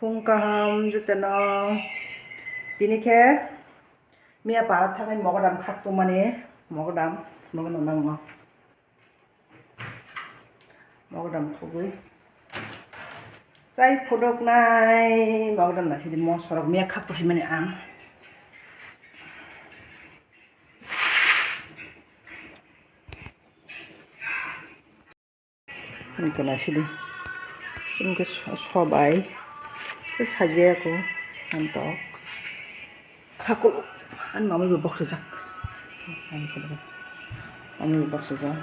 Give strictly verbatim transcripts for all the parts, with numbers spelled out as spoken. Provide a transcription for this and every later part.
Phung kaham jotono. Tini khe miya para thangwi mogodam khak tongmani, mogodam, mogodam nangno. Mogodam khugwi. Chai phuduknai mogodam naisidi mosorok miya khak tongmani ang. Hwnkhe naisidi. Chwngkhe so-, sobai. Khe sajiyako. Antok. Khakulu. Ani mamwi bo boksajak. Mamwi bo boksajak.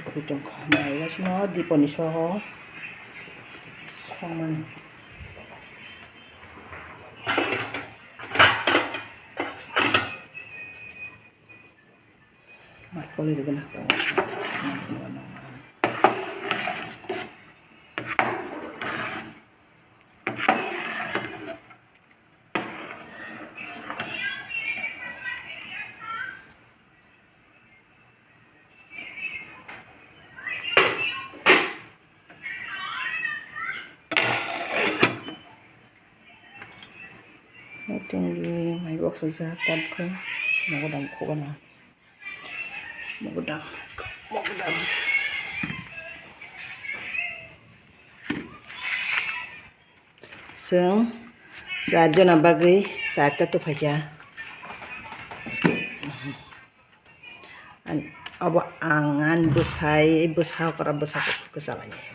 Kutung kha. Nailasino diponi soho. Songmani. Marpoli rwgwna tongo. Tongwi mai boksajak tabukhe mogodam khugana. Mogodam, mogodam. Chwng char jona bagwi charta tuphaikha. An-, obo ang ani bwsai, bwsa okra, bwsa kusu kwchalainai.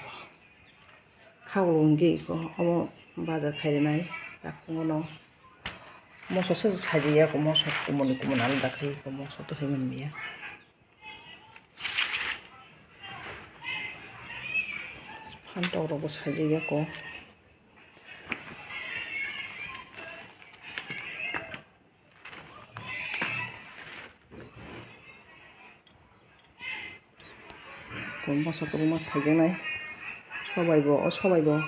Khagolo hwnkhe iko omo bazar khairwnai takhungono moso se sajiyako, moso kumuni kumuni alada khai iko, moso to hai manliya. Phantok rokbo sajiyako. Moso kwbangma saijaknai. Sobai bo, o sobai bo.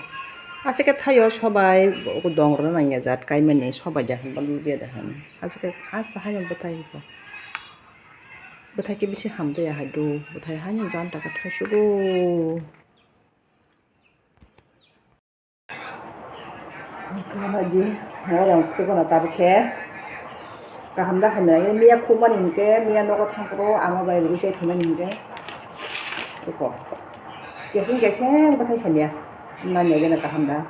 Aswk khe thaio sobai, bo dong rwna nangya jat kaimani sobai da hwn, ba lubiya da hwn. Aswk khe hasta haino bwthai bo. Bwthai khe bisi hamtaiya hai do. Bwthai haino janta khe thaisugo. Khwlana di, mogodam khwlana tabuk khe. Kaham da hamya khe, miya khukmani hinkhe, miya nogo thangphuru ama bai rwgwi se thumani hinkhe. Eko. Keseng keseng bwthai hamya. Nanya gana kaham da.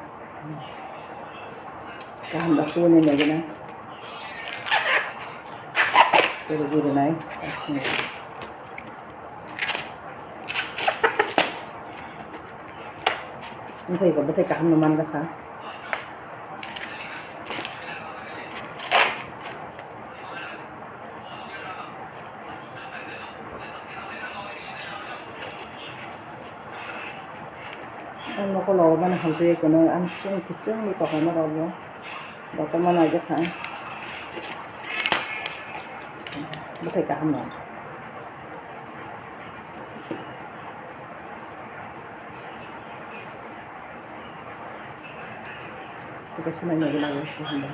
Kaham da khukmani nanya gana. Ero guru nai. Wngkha iko bwthai kaham no man jakha. Ang nokholo mani hamsui kono ang chwng kichwng ni kokarma rok bo. Kotorma naijak kha. Bwthai kaham no. Tei kaisa nai naiwi lago kaham da.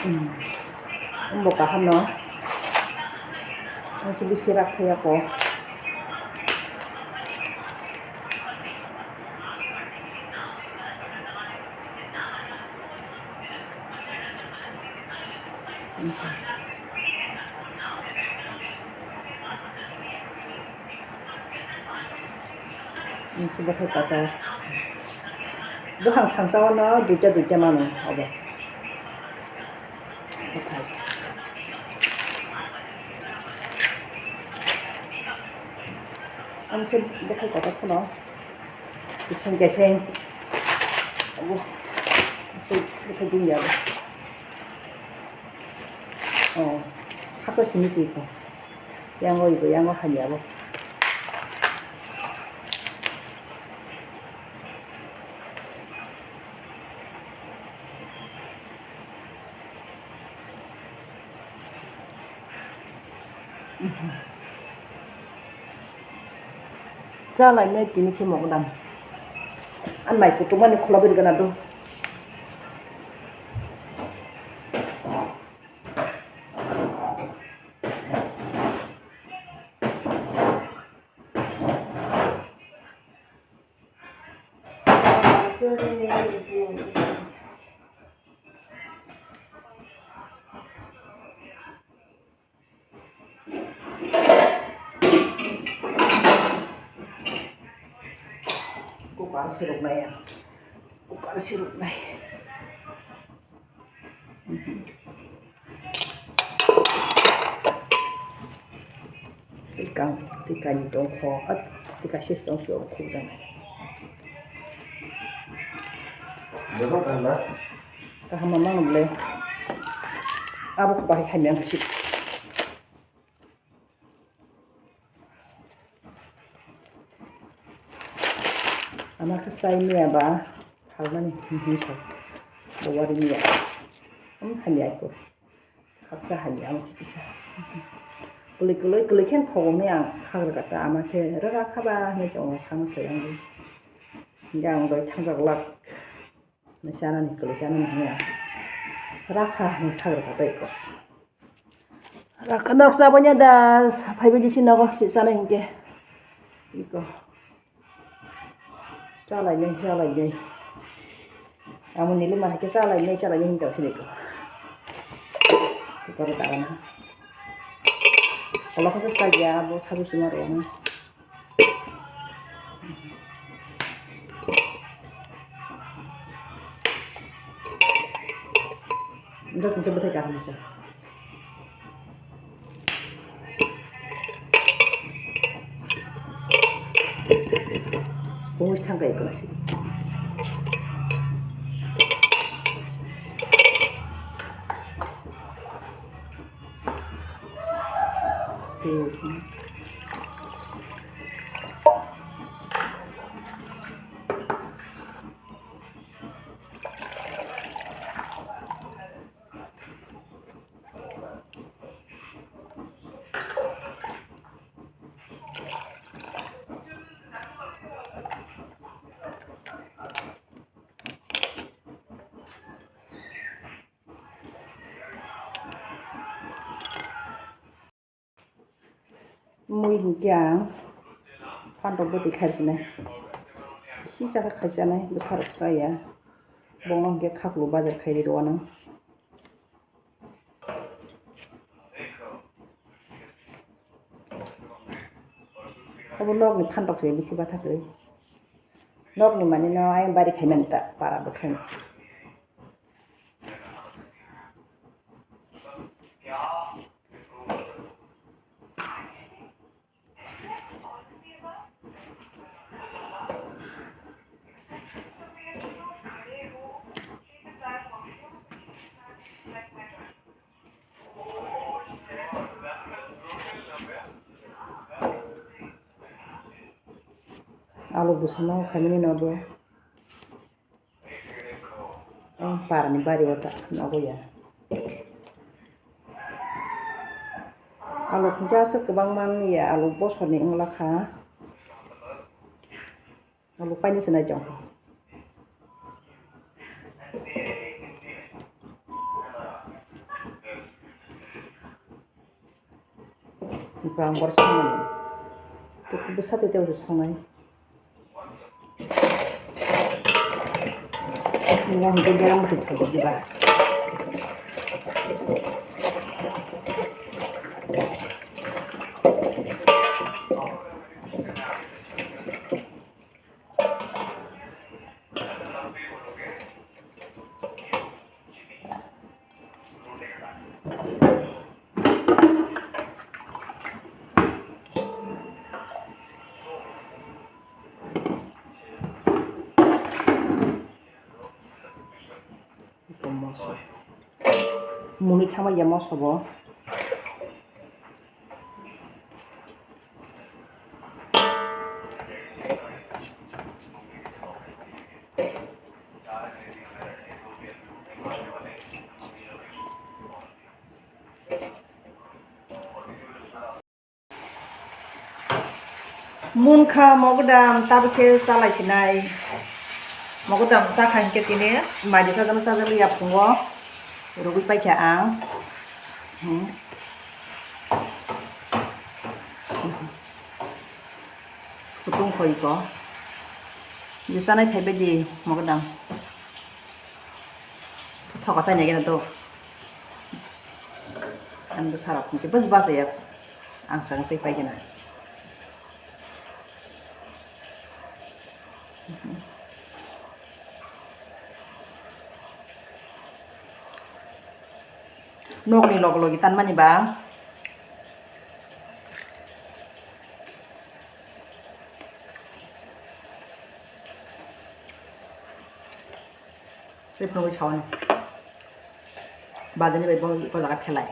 Hmm. Umbo kaham no. Ang khe bisi rak thaya ko. Bwthai kotor. Buphang thangsa o no duita duita mano obo. Bwthai. Ang khe bwthai kotor phano. Keseng keseng. Abo. Aswk bwthai dungya abo. Oh. Khaksa simi si ko. Yang o ibo, yang o hamya bo. Cha lainai tini khe mogodam. Ang nai kutumani khulobwi rwgwna do. Kukar siruknai ang. Kukar siruknai. Tikang, tikani tongkho, at, tika sis tong sio khuk jang. Kaham ma mang le. Abo bahai hai yang kasih. Ama khe chai miya ba phalmani hinwi sa bo wari miya. Am hamya ko. Khaksa hamya ama kisa. Kwlwi kwlwi kwlwi khe thogo miya ang khagra kata ama khe rara khaba hinwi tongo thang sai ang. Hinkhe ang doi thangjak lak. Chanani kwlwi chanani hwnwi ang rakha hwnwi thang rwkha tei kok. Rakha nok chabani da phaibai di si nogo si chanai hinkhe. Iko. Chalainai chalainai. Amo nili ma haikhe chalainai chalainai hinkhe sini ko. Iko ro dagana. Ola khasa chaya bo sabu sima ro. Enggak, bisa betul kan bisa. Bungus thangkai ko nasi. Tuh. Mui hinkhe ang phantok bwtwi khai sinai. Sisa khe khai chanai bwsarok chaya. Bono hinkhe khaklu bajar khai ri rw anw. Obo nokni phantok se bithi bathak ri. Nokni manwi no ayang bari khai manta para bo khai. Alu bwsano khaimani nobo. Ang parani bari o ta nogo ya. Alu kungsa aswk kwbang man ya, alu bosorni wngla kha. Alu paini se nai tong. Bwkha ang bor songnai. Bwkha bwsa tei tei songnai. Nila hingke berang bwtwi thai di ba. Moso. Muni thama ya moso bo. Munkha mogodam tabukhe chalai sinai. Mogodam chakha hinkhe tini maidi sajalo sajalo yaphungo rwgwi paikha ang. Hmm. Kutung khoi ko. Jusanai thaibai di mogodam. Thoka sai nai gana do. Ang do sarap hingke bas bas ya. Ang sang sai pai gana. Nokni log logi tanmani ba. Tei phunugwi saui no. Bajani bai bo, bo jaga thelai.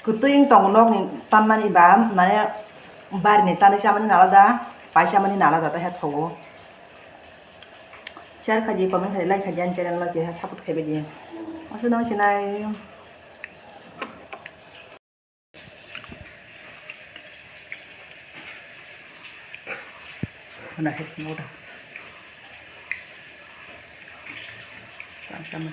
Kwtwi wng tongo nokni tanmani ba, mane barini tanwi chamani alada, pai chamani alada tei ha thogo. Share khaidi, comment khaidi, like khaidi, ani channel no keha support khaibai di. Aswk no sinai. Hwnakhe noda. Tama, tama.